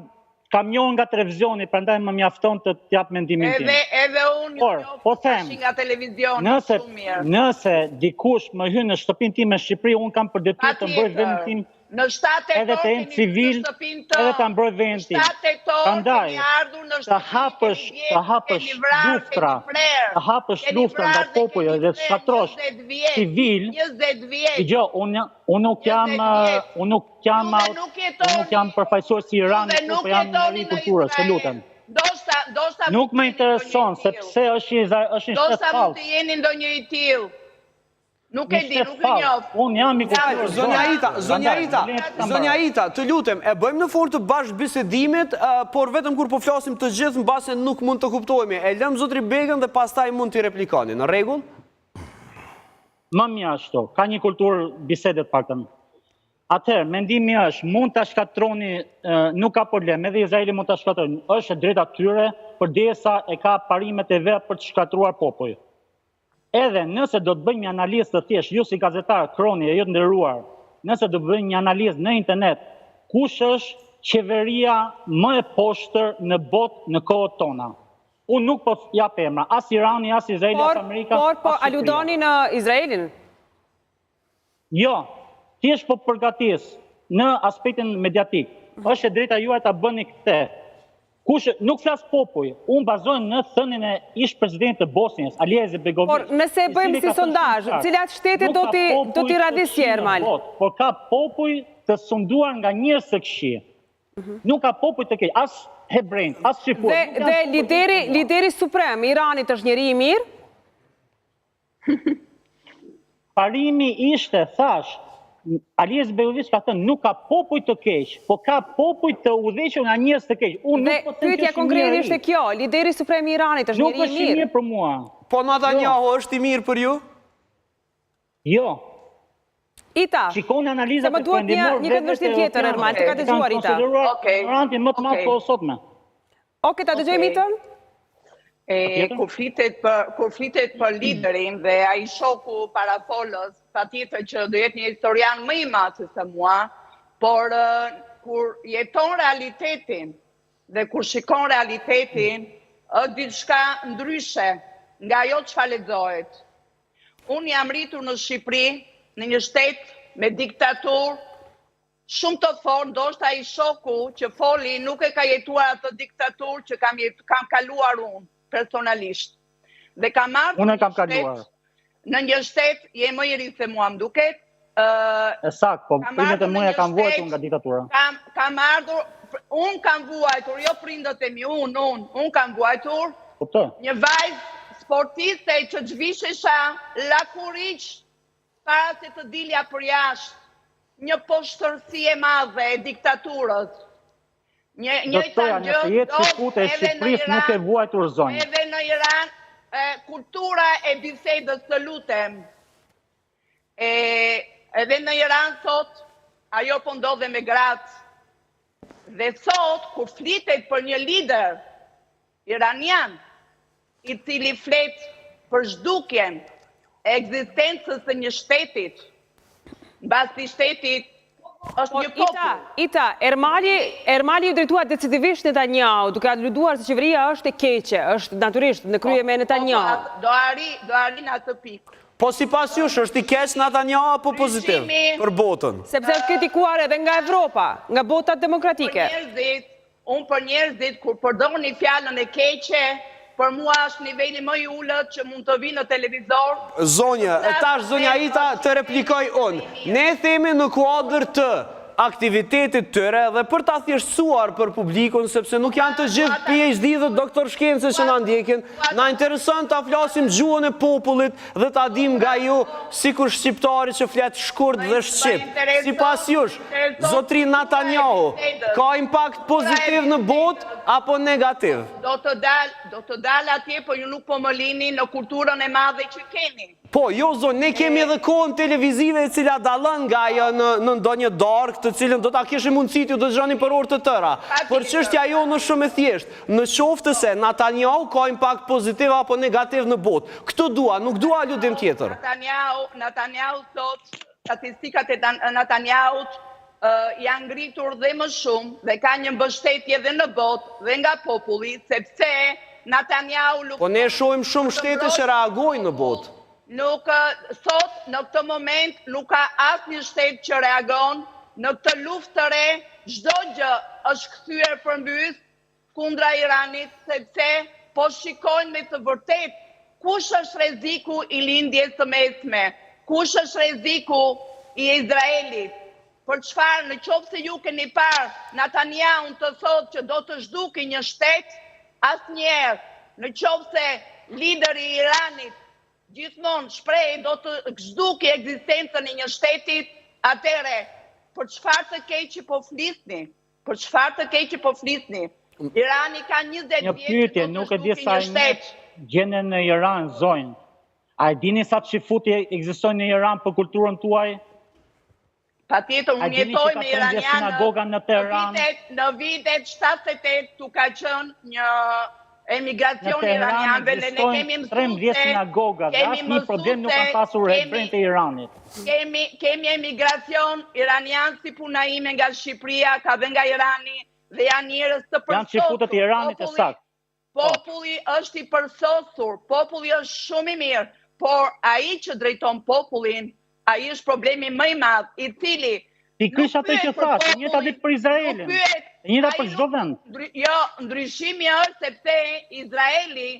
kam njohur nga televizioni, prandaj më mjafton të të jap mendimin tim. Edhe edhe unë ju Por, njoh po them, nga televizioni nëse, shumë mirë. Nëse dikush më hyn në shtëpinë time në Shqipëri, unë kam për detyrë të mbroj vendin tim Në 7 tetor edhe të jem civil, edhe ta mbroj vendin tim. Në 7 tetor Prandaj, keni ardhur në të shtëpi, hapësh, keni vjedhur, të hapësh keni vrarë, luftra, keni prerë, të hapësh keni luftra vrarë ndaj dhe popullit keni dhe të prerë shkatërrosh 20 vjet, civil, 20 vjet. Dëgjo, unë unë nuk jam, 20 vjet. unë nuk jam, Juve nuk unë nuk jam jetoni, përfaqësues i Iranit, juve nuk po jam jetoni njeri i në kulturës, të Izrael. lutem. Ndoshta, ndoshta Nuk mund më të jeni ndonjë i intereson tillë. sepse është një është një shtet Ndoshta mund fals. të jeni ndonjë i tillë. Nuk e di, nuk fals. ju njoh. Unë jam i kulturës. Zonja Ita, zonja Ita, zonja Ita, të lutem, e bëjmë në formë të bashkëbisedimit, por vetëm kur po flasim të gjithë mbase nuk mund të kuptohemi. E lëmë zotri Begën dhe pastaj mund t'i replikoni. Në rregull? Më mirë ashtu. Ka një kulturë bisede të paktën. Atëherë, mendimi është, mund ta shkatërroni, nuk ka problem, edhe Izraeli mund ta shkatërrojë. Është e drejta e tyre, përderisa e ka parimet e veta për të shkatërruar popuj. Edhe nëse do të bëjmë një analizë të thjeshtë, ju si gazetar, Kroni e ju të nderuar, nëse do të bëjmë një analizë në internet, kush është qeveria më e poshtër në botë në kohët tona? Unë nuk po jap emra, as Irani, as Izraeli, as Amerika, as Shqipëria. Por, po aludoni në Izraelin? Jo, thjesht po përgatis në aspektin mediatik. Është e drejta juaj ta bëni këtë. Kush nuk flas popuj, unë bazohem në thënien e ish presidentit të Bosnjës, Alija Izetbegoviq. Por nëse e bëjmë si sondazh, cilat shtete do t'i do t'i radhisje Ermal? Por ka popuj të sunduar nga njerëz të këqij. Mhm. Nuk ka popuj të keq, as hebrenjtë, as shqiptarët. Dhe dhe lideri lideri suprem i Iranit është njeri i mirë? Parimi ishte, thashë, Alija Izetbegoviq ka thënë nuk ka popuj të keq, po ka popuj të udhëhequr nga njerëz të keq. Unë nuk po them që pyetja konkrete ishte kjo, lideri suprem i Iranit është njeri i mirë. Nuk është i mirë për mua. Po Netanyahu jo. është i mirë për ju? Jo. Ita. Shikoni analizat e duhet një një këndvështrim tjetër Ermal, të ka dëgjuar Ita. Okej. Ignorantin më të madh kohës sotme. Okej, ta dëgjojmë Itën? E, kur flitet për kur flitet për liderin dhe ai shoku parafolës, patjetër që do jetë një historian më i madh se sa mua, por kur jeton realitetin dhe kur shikon realitetin, është diçka ndryshe nga ajo çfarë lexohet. Unë jam rritur në Shqipëri, në një shtet me diktaturë shumë të fortë, ndoshta ai shoku që foli nuk e ka jetuar atë diktaturë që kam jet, kam kaluar unë personalisht. Dhe kam ardhur unë e kam kaluar. Në një shtet, je më i ri se mua më duket, ë E saktë, po prindët e mi kanë vuajtur nga diktatura. Kam kam ardhur, unë kam vuajtur, jo prindët e mi, unë, unë, unë kam vuajtur. Kuptoj. Një vajzë sportiste që zhvishesha lakuriq Para se të dilja përjashtë, një poshtërsi e madhe e diktaturës. Një njëjta gjë ndodh edhe në Iran. Nuk e vuajtur zonjë. Edhe në Iran, e, kultura e bisedës të lutem. E, edhe në Iran sot, ajo po ndodh dhe me gratë. Dhe sot, kur flitet për një lider iranian, i cili flet për zhdukjen e ekzistencës së një shtetit, mbasi shtetit është po, një popull. Ita, Ita, Ermali, Ermali iu drejtua decidivisht Netanyahu, duke aluduar se qeveria është e keqe, është natyrisht në krye me po, Netanyahu. Po, do arri, do arri në atë pikë. Po sipas jush, është i keq Netanyahu apo pozitiv për botën? Sepse është kritikuar edhe nga Evropa, nga bota demokratike. Për njerëzit, Unë për njerëzit kur përdorni fjalën e keqe, për mua është niveli më i ulët që mund të vijë në televizor. Zonjë, tash zonja Ita të replikoj unë. Ne themi në kuadër të aktivitetit tyre dhe për ta thjeshtësuar për publikun, sepse nuk janë të gjithë PhD dhe doktor shkence që na ndjekin, na intereson ta flasim gjuhën e popullit dhe ta dimë nga ju, sikur shqiptari që flet shkurt dhe shqip. Sipas jush, Zotri Netanyahu, ka impakt pozitiv në botë apo negativ? Do të dal, do të dal atje, po ju nuk po më lini në kulturën e madhe që keni. Po, jo zonjë, ne kemi edhe kohën televizive e cila dallon nga ajo në në ndonjë darkë, të cilën do ta kishim mundësi t'ju dëgjonim për orë të tëra. Por çështja jonë është shumë e thjeshtë, në qoftë se Netanyahu ka impakt pozitiv apo negativ në botë. Këtë dua, nuk dua aludim tjetër. Netanyahu, Netanyahu sot Statistikat e Netanyahut janë ngritur dhe më shumë dhe ka një mbështetje dhe në botë dhe nga populli, sepse Netanyahu lufton. Po ne shohim shumë shtete që reagojnë në botë. Nuk sot në këtë moment nuk ka asnjë shtet që reagon në këtë luftë të re, çdo gjë është kthyer përmbys kundra Iranit sepse po shikojnë me të vërtetë kush është rreziku i Lindjes së Mesme, kush është rreziku i Izraelit. Për çfarë në qoftë se ju keni parë Netanyahun të thotë që do të zhduki një shtet, asnjëherë, në qoftë se lideri i Iranit gjithmonë shprehej do të zhduki ekzistencën e një shtetit, atëherë për çfarë të keqe po flisni? Për çfarë të keqe po flisni? Irani ka 20 vjet që pyetje, nuk e di sa e njeh gjendjen në Iran, zonjë. A e dini sa çifuti ekzistojnë në Iran për kulturën tuaj? Patjetër, unë jetoj me iranianët në Teheran. Në vitet 78 tu ka qenë një emigracion iranianëve dhe ne kemi mësu se 13 sinagoga dhe asnjë problem nuk kanë pasur hebrenjtë e Iranit. Kemi kemi emigracion iranian si puna ime nga Shqipëria, ka dhe nga Irani dhe janë njerëz të përsosur. Janë çifutët e Iranit e saktë. Po. Populli është i përsosur, populli është shumë i mirë, por ai që drejton popullin, ai është problemi më i madh, i cili Pikërisht atë që thashë, e njëjta ditë për Izraelin, e njëjta për çdo vend. Jo, ndryshimi është sepse Izraeli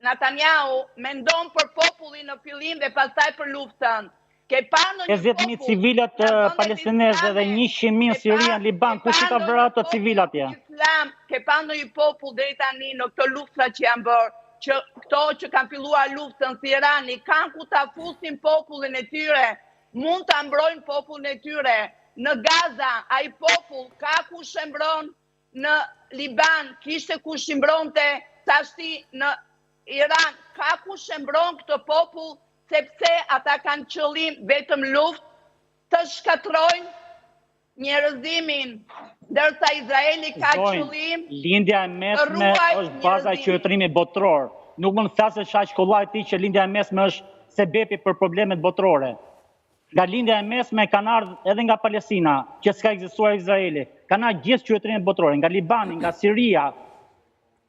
Netanyahu mendon për popullin në fillim dhe pastaj për luftën. Ke parë ndonjë 50.000 civilat palestinezë dhe 100.000 sirianë në Liban, kush i ka vrarë ato civilë atje? Islam, ke parë ndonjë popull deri tani në këto luftra që janë bërë, që këto që kanë filluar luftën si Irani, kanë ku ta fusin popullin e tyre, mund ta mbrojnë popullin e tyre. Në Gaza, ai popull ka kush e mbron, Në Liban kishte kush i mbronte, tashti në Iran ka kush e mbron këtë popull sepse ata kanë qëllim vetëm luftë të shkatërrojnë njerëzimin, ndërsa Izraeli ka qëllim Lindja e Mesme është baza e qytetërimit botëror. Nuk mund të flasësh aq kollaj ti që Lindja e Mesme është sebepi për problemet botërore. Nga Lindja e Mesme kanë ardhur edhe nga Palestina, që s'ka ekzistuar Izraeli. Kanë ardhur gjithë qytetërimet botërore, nga Libani, nga Siria.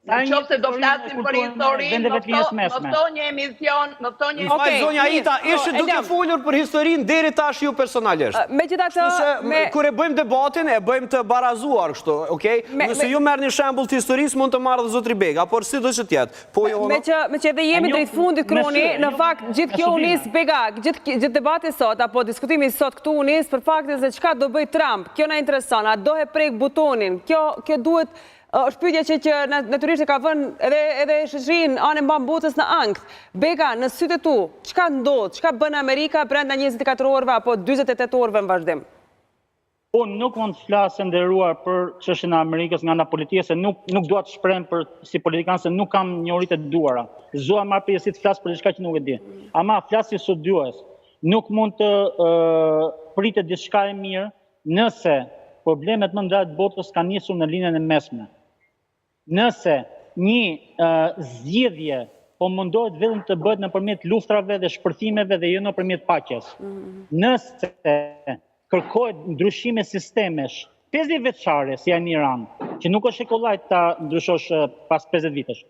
Në qoftë se do flasim për historinë, më fto, më fto një emision, më fto një emision. Okej, zonja Ita, ishit duke folur për historinë deri tash ju personalisht. Megjithatë, me kur e bëjmë debatin, e bëjmë të barazuar kështu, okay? Nëse ju merrni shembull të historisë, mund të marrë dhe zotri Bega, por sido që të jetë. Po jo, Me që, me që edhe jemi drejt fundit, Kroni, në fakt, gjithë kjo u nis, Bega, gjithë, gjithë debati sot, apo diskutimi sot këtu u nis për faktin se çka do bëjë Trump, kjo na intereson, a do e prek butonin, kjo, kjo duhet, është pyetja që, që natyrisht e ka vënë edhe, edhe shoqërinë anembanë botës në ankth. Bega, në sytë e tu, çka ndodh, çka bën Amerika brenda 24 orëve apo 48 orëve në vazhdim? Unë nuk mund të flas e nderuar për çështjen e Amerikës nga ana politike se nuk nuk dua të shprehem për si politikan se nuk kam njohuritë e duhura. S'dua marr përgjegjësi të flas për diçka që nuk e di. Ama flas si studiues. Nuk mund të uh, pritet diçka e mirë nëse problemet më të mëdha të botës kanë nisur në Lindjen e Mesme. Nëse një zgjidhje po mundohet vetëm të bëhet nëpërmjet luftrave dhe shpërthimeve dhe jo nëpërmjet paqes. Nëse kërkohet ndryshime sistemesh 50 vjeçare si ai në Iran, që nuk është e kollajt ta ndryshosh pas 50 vitesh.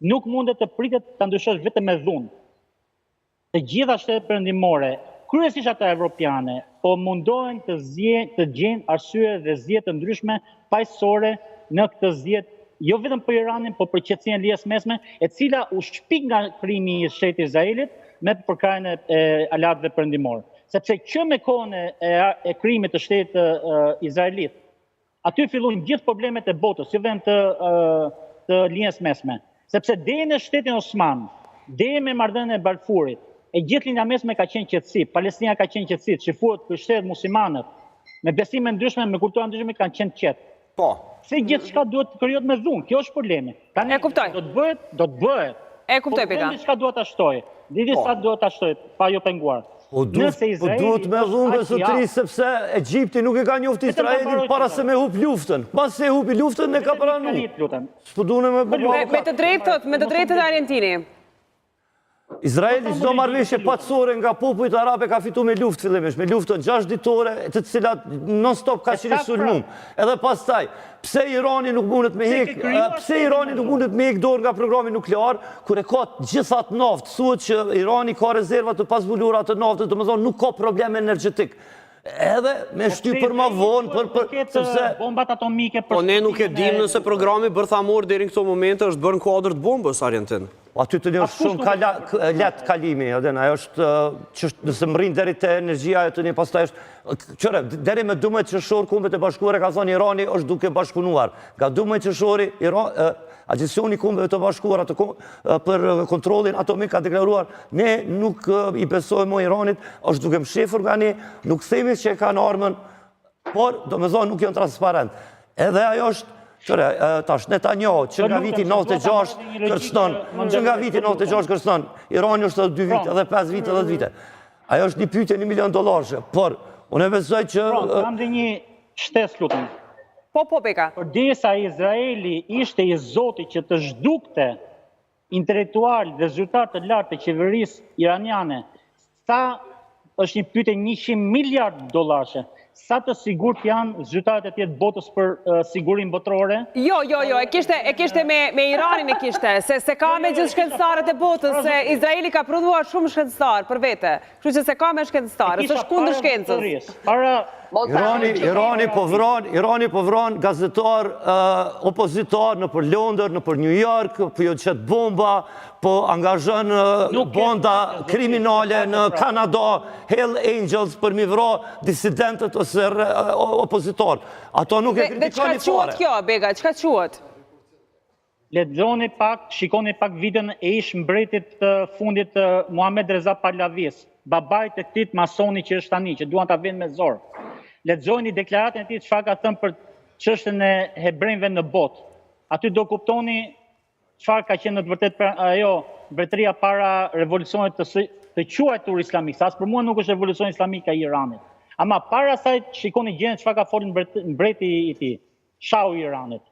Nuk mundet të pritet ta ndryshosh vetëm me dhunë. Të gjitha shtetet perëndimore, kryesisht ata evropiane, po mundohen të zje, të gjejnë arsye dhe zgjidhje të ndryshme paqësore në këtë zgjidhje jo vetëm për Iranin, por për qetësinë e Lindjes së Mesme, e cila u shpik nga krijimi i shtetit të Izraelit me përkrahjen e, e aleatëve perëndimorë. Sepse që me kohën e, e, e krijimit të shtetit të Izraelit, Aty fillojnë gjithë problemet e botës, jo vetëm të të Lindjes së Mesme. Sepse deri në shtetin osman, deri me marrëdhënien e Balfurit, e gjithë Lindja e Mesme ka qenë qetësi, Palestina ka qenë qetësi, çifutët, krishterët, muslimanët, me besime ndryshme, me kultura ndryshme kanë qenë qetë. Po. Se gjithçka duhet të krijohet me dhunë, kjo është problemi. Tani, e kuptoj. Do të bëhet, do të bëhet. E kuptoj, Bega. Po, diçka dua ta shtoj. Di disa po. dua ta shtoj, pa ju penguar. Po duhet, po duhet me dhunë për zotri, sepse Egjipti nuk e ka njoftë Izraelin para se me hup luftën. Pas se hupi luftën, e ka pranu. S'po duhet me Me të drejtë, me të drejtë të Argentini. Izraeli çdo marrëveshje paqësore nga popujt arabë e ka fitu me luftë fillimisht, me luftën 6 ditore, të cilat non stop ka qenë i sulmum. Edhe pastaj, pse Irani nuk mundet me hek, pse Irani nuk mundet me hek dorë nga programi nuklear, kur e ka gjithë atë naftë, thuhet që Irani ka rezerva të pazbuluara të naftës, domethënë nuk ka problem energjetik. Edhe me po shty për ma vonë, për, për, sepse... Bombat atomike për... Po ne nuk e dim nëse programi bërthamor deri në këto momente është bërë në kuadër të bombës, Argentin. Po aty të një është shumë kala, lehtë kalimi, edhe ajo është, që është, nëse mërrin deri te energjia e të një pastaj është, qyre, deri me 12 qershor Kombet e Bashkuara ka thonë Irani është duke bashkëpunuar. Nga 12 qershori, Iran, Agjencioni i Kombeve të Bashkuara të për kontrollin atomik ka deklaruar ne nuk i besojmë më Iranit, është duke mshefur nga ne, nuk themi që e kanë armën, por domethonë nuk janë transparent. Edhe ajo është Qyre, tash, Netanjahu, që nga viti 96 kërcënon, që nga viti 96 kërcënon, Irani është edhe 2 vite, edhe 5 vite, edhe 10 vite. Ajo është një pyetje 1 milion dollarëshe, por. Unë e besoj që... Po, kam dhe një shtesë, lutem. Po, po, Beka. Përderisa Izraeli ishte i zoti që të zhdukte intelektualë dhe zyrtarë të lartë të qeverisë iraniane, sa është një pyetje 100 miliard dollarëshe, sa të sigurt janë zyrtarët e tjerë të botës për sigurinë botërore? Jo, jo, jo, e kishte, e kishte me, me Iranin e kishte, se s'e ka me gjithë shkencëtarët e botës, se Izraeli ka prodhuar shumë shkencëtarë për vete. Kështu që s'e ka me shkencëtarë, s'është kundër shkencës. Para Irani, Irani po vran, Irani po vran gazetar opozitar nëpër Londër, nëpër New York, po ju qet bomba, po angazhon banda kriminale në Kanada, Hell Angels për mi vra disidentët ose opozitar. Ato nuk e kritikoni fare. Dhe çka quhet kjo, Bega, çka quhet? Lexoni pak, shikoni pak videon e ish mbretit të fundit të Muhamed Reza Pahlavis, babait të këtij masoni që është tani, që duan ta vënë me zor. Lexojeni deklaratën e tij çfarë ka thënë për çështjen e hebrenjve në botë. Aty do kuptoni çfarë ka qenë në të vërtetë pra, ajo mbretëria para revolucionit të së, të quajtur islamik, se as për mua nuk është revolucion islamik ai i Iranit. Ama para saj shikoni gjendjen çfarë ka folur mbreti i tij, shahu i Iranit.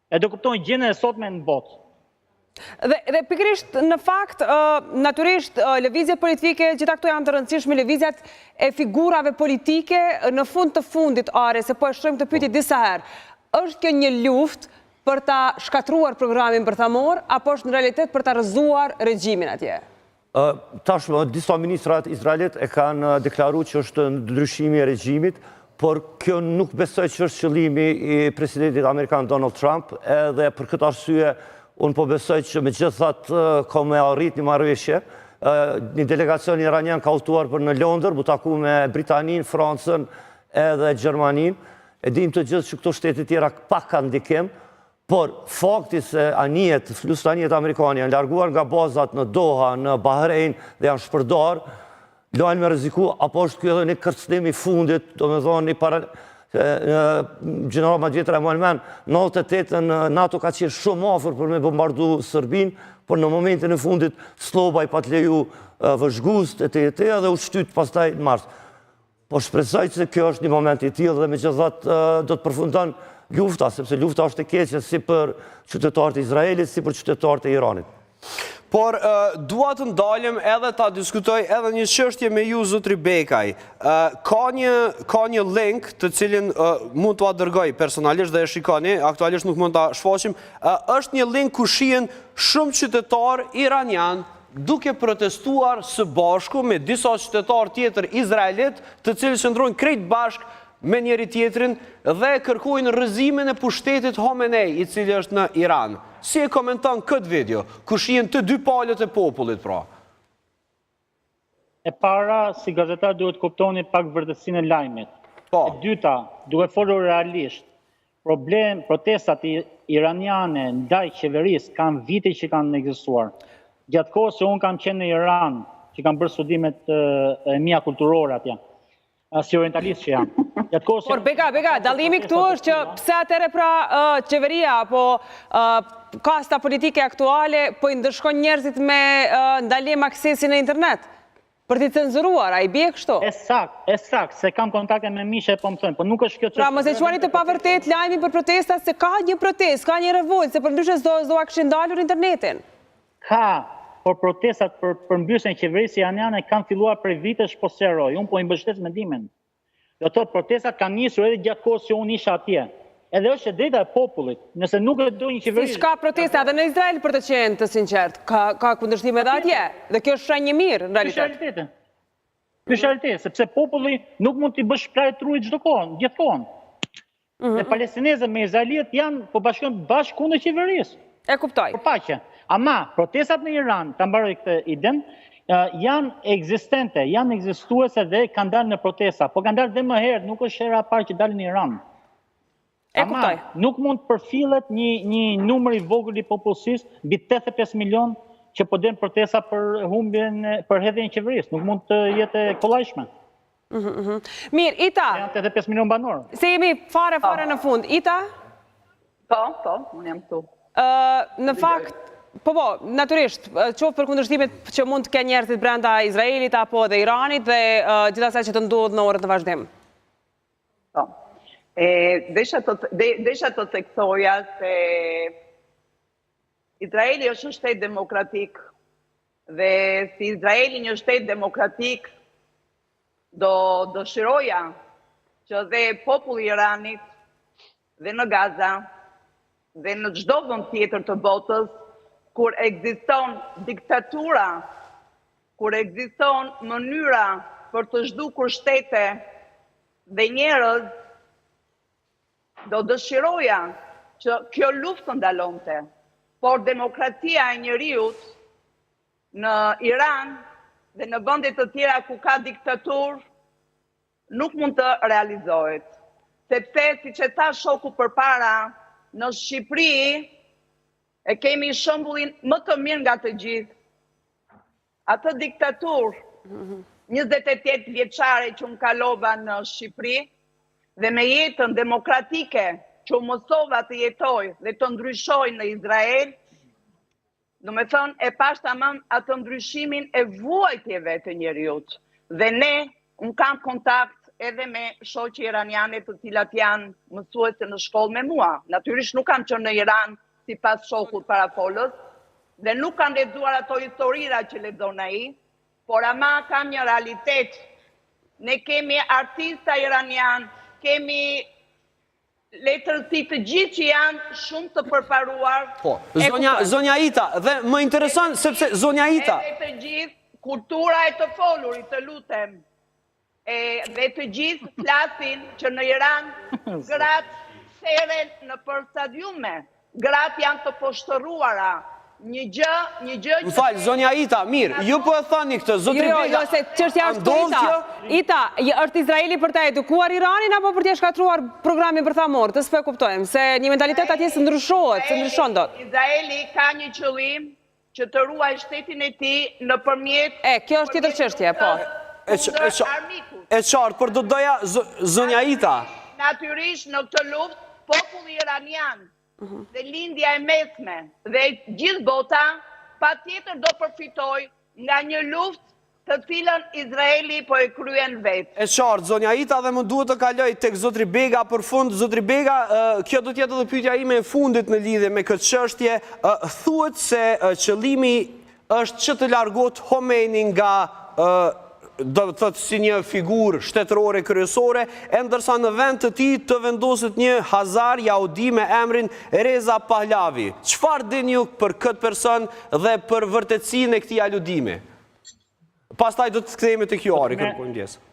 E do kuptoni gjendjen e sotme në botë. Dhe, dhe pikërisht në fakt, natyrisht, lëvizjet politike, gjitha këto janë të rëndësishme, lëvizjet e figurave politike, në fund të fundit, Are, se po e shtrojmë këtë pyetje disa herë, është kjo një luftë për ta shkatërruar programin bërthamor, apo është në realitet për ta rrëzuar regjimin atje? Tashmë, disa ministrat izraelit e kanë deklaru që është ndryshimi i regjimit, por kjo nuk besoj që është qëllimi i presidentit amerikan Donald Trump, edhe për këtë arsye, unë po besoj që megjithatë ka me arrit një marrëveshje, një delegacion iranian ka udhëtuar për në Londër, m'u taku me Britaninë, Francën edhe Gjermaninë. E dim të gjithë që këto shtete tjera pak kanë ndikim, Por, fakti se anijet, luftanijet amerikane janë larguar nga bazat në Doha, në Bahrein dhe janë shpërndarë, lajnë me rreziku, apo është ky edhe një kërcënim i fundit, domethonë, një para, gjenerat ma t'vjetra e majnë men, 98-ën NATO ka qenë shumë afër për me bombardu Serbinë, por në momentin e fundit Slloba i pat leju vëzhguesit e të e dhe u shtyt pastaj në mars. Po shpresoj se kjo është një moment i tillë dhe megjithatë do të përfundon lufta, sepse lufta është e keqe si për qytetarët e Izraelit, si për qytetarët e Iranit. Por dua të ndalem edhe ta diskutoj edhe një çështje me ju zotri Bekaj. Ka një ka një link të cilin mund t'ua dërgoj personalisht dhe e shikoni, aktualisht nuk mund ta shfaqim. Është një link ku shihen shumë qytetarë iranian duke protestuar së bashku me disa qytetarë tjetër izraelit, të cilët qëndrojnë krejt bashkë me njëri-tjetrin dhe kërkojnë rrëzimin e pushtetit Homenei, i cili është në Iran. Si e komenton këtë video, ku shihen të dy palët e popullit, pra? E para, si gazetar duhet të kuptoni pak vërtetësinë e lajmit. Po. E dyta, duke folur realisht, Problem, protestat iraniane ndaj qeverisë kanë vite që kanë ekzistuar. Gjatë kohës që unë kam qenë në Iran, që kam bërë studimet e mia kulturore atje, si orientalist që jam. Gjatë kohës Por Beka, Beka, dallimi këtu është që pse atëherë pra qeveria apo kasta politike aktuale po i ndëshkon njerëzit me ndalim aksesi në internet? Për t'i cenzuruar, a i bie kështu? E saktë, e saktë, se kam kontakte me miq e po më thonë, po nuk është kjo çështje. Pra mos e quani të pavërtetë lajmin për protestat se ka një protestë, ka një revoltë, se përndryshe s'do s'do ua kishin ndalur internetin. Ka, por protestat për përmbysjen e qeverisë iraniane kanë filluar prej vitesh po sqaroj, unë po i mbështes mendimin. Do të thotë protestat kanë nisur edhe gjatë kohës që unë isha atje. Edhe është e drejta e popullit, nëse nuk e do një qeveri. Siç ka protesta edhe në Izrael për të qenë të sinqertë, ka ka kundërshtime edhe atje. Dhe kjo është shenjë e mirë në realitet. Ky është realiteti. Ky është realiteti, sepse populli nuk mund t'i bësh skllavë trurit çdo kohë, gjithë kohën. Mhm. Dhe palestinezët me izraelitët janë po bashkohen bashkë kundër qeverisë. E kuptoj. Për paqe. Ama protestat në Iran, ta mbaroj këtë iden, janë ekzistente, janë ekzistuese dhe kanë dalë në protesta. Po kanë dalë dhe më herët, nuk është hera e parë që dalin në Iran. E kuptoj. Ama nuk mund të përfillet një një numër i vogël i popullsisë mbi 85 milion që po del në protesta për humbjen për hedhjen e qeverisë. Nuk mund të jetë e kollajshme. Mhm, mhm. Mirë, Ita. Janë 85 milion banorë. Se jemi fare, fare në fund. Ita? Po, po, unë jam këtu. Në fakt, Po, po, natyrisht, qoftë për kundërshtimet që mund të kenë njerëzit brenda Izraelit apo edhe Iranit dhe gjithë asaj që të ndodhë në orët në vazhdim. Po. E, desha të, desha të theksoja se Izraeli është një shtet demokratik dhe si Izraeli një shtet demokratik do dëshiroja që dhe populli i Iranit dhe në Gaza dhe në çdo vend tjetër të botës kur ekziston diktatura, kur ekziston mënyra për të zhdukur shtete dhe njerëz, do dëshiroja që kjo luftë të ndalonte. Por demokracia e njeriut në Iran dhe në vende të tjera ku ka diktaturë nuk mund të realizohet. Sepse, siç e tha shoku përpara, në Shqipëri e kemi shembullin më të mirë nga të gjithë. Atë diktaturë 28 vjeçare që unë kalova në Shqipëri dhe me jetën demokratike që u mësova të jetoj dhe të ndryshoj në Izrael, Domethënë, e pashë tamam atë ndryshimin e vuajtjeve të njeriut. Dhe ne, unë kam kontakt edhe me shoqe iraniane të cilat janë mësuese në shkollë me mua. Natyrisht nuk kam qenë në Iran sipas shokut parafolës, dhe nuk kam lexuar ato historira që lexon ai, por ama kam një realitet. Ne kemi artista iranian, kemi letërsi të gjithë që janë shumë të përparuar. Po, zonja, zonja Ita, dhe më intereson sepse zonja Ita. Edhe të gjithë, kultura e të folurit, të lutem, e, dhe të gjithë flasin që në Iran gratë theren nëpër stadiume, gratë janë të poshtëruara, Një gjë, një gjë që... Më fal, zonja Ita, mirë, ju po e thoni këtë, zotri jo, jo, Bega, jo, se çështja është Ita, Ita, është Izraeli për ta edukuar Iranin apo për t'ia shkatërruar programin bërthamor, këtë s'po e kuptojmë, se një mentalitet atje s'ndryshohet, s'ndryshon dot. Izraeli ka një qëllim që të ruajë shtetin e tij nëpërmjet... E, kjo është tjetër çështje, po. E qartë, por do të doja, zonja Ita. Natyrisht në këtë luftë, populli iranian dhe lindja e mesme dhe gjithë bota patjetër do përfitojë nga një luftë të cilën Izraeli po e kryen vetë. E qartë, zonja Ita dhe më duhet të kaloj tek zotri Bega për fund. Zotri Bega, kjo do të jetë edhe pyetja ime e fundit në lidhje me këtë çështje. Thuhet se qëllimi është që të largohet Khomeini nga do të thotë si një figurë shtetërore kryesore, e ndërsa në vend të tij të vendoset një hazar jahudi me emrin Reza Pahlavi. Çfarë dini ju për këtë person dhe për vërtetësinë e këtij aludimi? Pastaj do të kthehemi tek ju Ari, kërkoj ndjesë.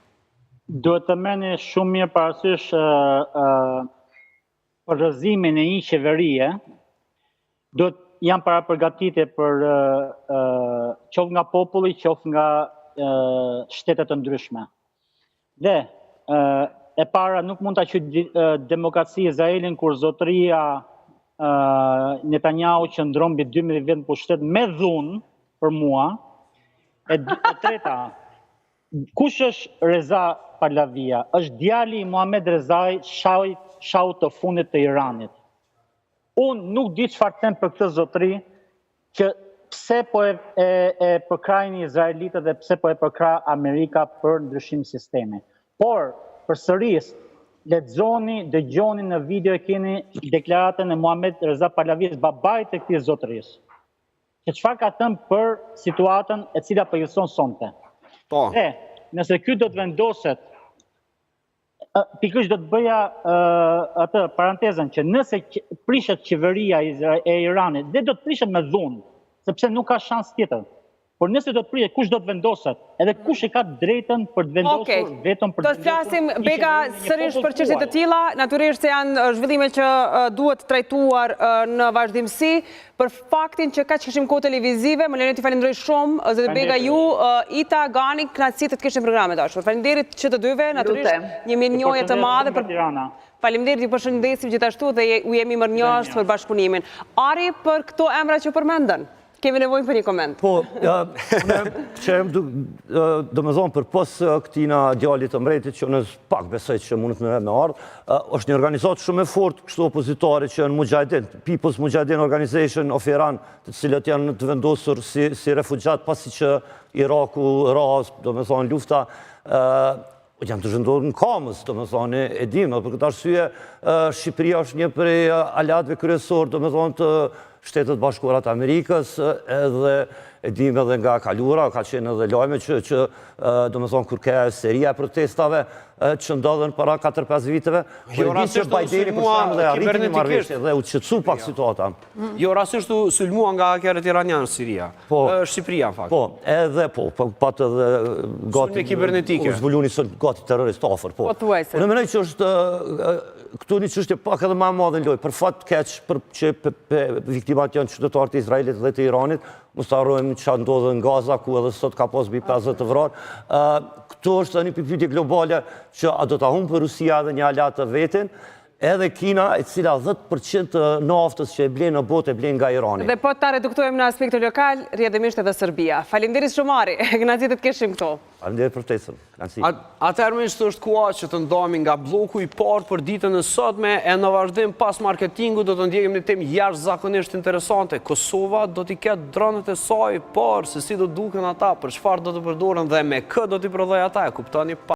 Duhet të merrni shumë mirë parasysh për rrëzimin e një qeverie, duhet janë parapërgatitje për qoftë nga populli, qoftë nga shtete të ndryshme. Dhe e para nuk mund ta quaj demokraci Izraelin kur zotëria Netanyahu qëndron mbi 12 vjet në pushtet me dhunë për mua. E, e treta, Kush është Reza Pahlavia? Është djali i Muhamed Rezait, shahit, shahut të fundit të Iranit. Unë nuk di çfarë të them për këtë zotëri që pse po e, e, e përkrahin izraelitët dhe pse po e përkrah Amerika për ndryshim sistemi. Por, përsëris, lexoni, dëgjoni në video e keni deklaratën e Muhamed Reza Pahlavisë, babait të këtij zotërisë. Që çfarë ka thënë për situatën e cila po ekziston sonte. Po. Dhe, nëse ky do të vendoset, pikërisht do të bëja atë parantezën që nëse prishet qeveria e Iranit dhe do të prishet me dhunë, sepse nuk ka shans tjetër. Por nëse do të prishet, kush do të vendoset? Edhe kush e ka të drejtën për të vendosur okay. vetëm për të vendosur? Do të flasim Bega sërish për çështje të tilla, natyrisht se janë zhvillime që duhet trajtuar në vazhdimësi. Për faktin që kaq kishim kohë televizive, më lejoni t'ju falenderoj shumë, zoti Bega ju, Ita, Gani, kënaqësi të të kishim në program e dashur. Faleminderit që të dyve, natyrisht një mirënjohje të madhe për Faleminderit, ju përshëndesim gjithashtu dhe ju jemi mirënjohës për bashkëpunimin. Ari për këto emra që përmendën. Kemi nevojë për një koment. Po, unë që domethonë përpos këtina djalit të mbretit që unë pak besoj që mundet me me ardhë, është një organizatë shumë e fortë kështu opozitare që janë Mujahideen, People's Mujahideen Organization of Iran, të cilët janë të vendosur si, si refugjat pasi që Iraku ra, domethonë lufta, janë të zhvendosur në Kamës, domethonë, e dim, edhe për këtë arsye, Shqipëria është një prej aleatëve kryesor, domethonë, të Shtetet Bashkuara të Amerikës, edhe e dim edhe nga kalura, ka qenë edhe lajme që, që domethonë, kur ke seria e protestave që ndodhen para 4-5 viteve, po Jo, e dim që Bideni për shembull dhe arriti një marrëveshje dhe u qetësu pak situata. Jo, rastisht u sulmua nga hakerët iranianë Siria. Po, Shqipëria, në fakt. Po, edhe, po, po pat edhe gati... Sulme kibernetike. U zbulu një sulm gati terrorist afër, po. Po, thuajse. Unë mendoj që është këtu një çështje pak edhe më e madhe në lojë, për fat keq, për që viktimat janë qytetarët e Izraelit dhe të Iranit, mos të harrojmë çfarë ndodh në Gaza, ku edhe sot ka pas mbi 50 të vrarë. Këtu është edhe një pyetje globale që a do ta humbë Rusia edhe një aleat të vetin, edhe Kina, e cila 10% të naftës që e blen në botë e blen nga Irani. Dhe po ta reduktojmë në aspektin lokal, rrjedhimisht edhe Serbia. Faleminderit shumë Ari, kënaqësi të të kishim këtu. Faleminderit për ftesën. Kënaqësi. Atëherë miq është koha që të ndahemi nga blloku i parë për ditën e sotme e në vazhdim pas marketingut do të ndjekim një temë jashtëzakonisht interesante. Kosova do t'i ketë dronët e saj, por se si do duken ata, për çfarë do të përdoren dhe me kë do t'i prodhojë ata, e kuptoni pa.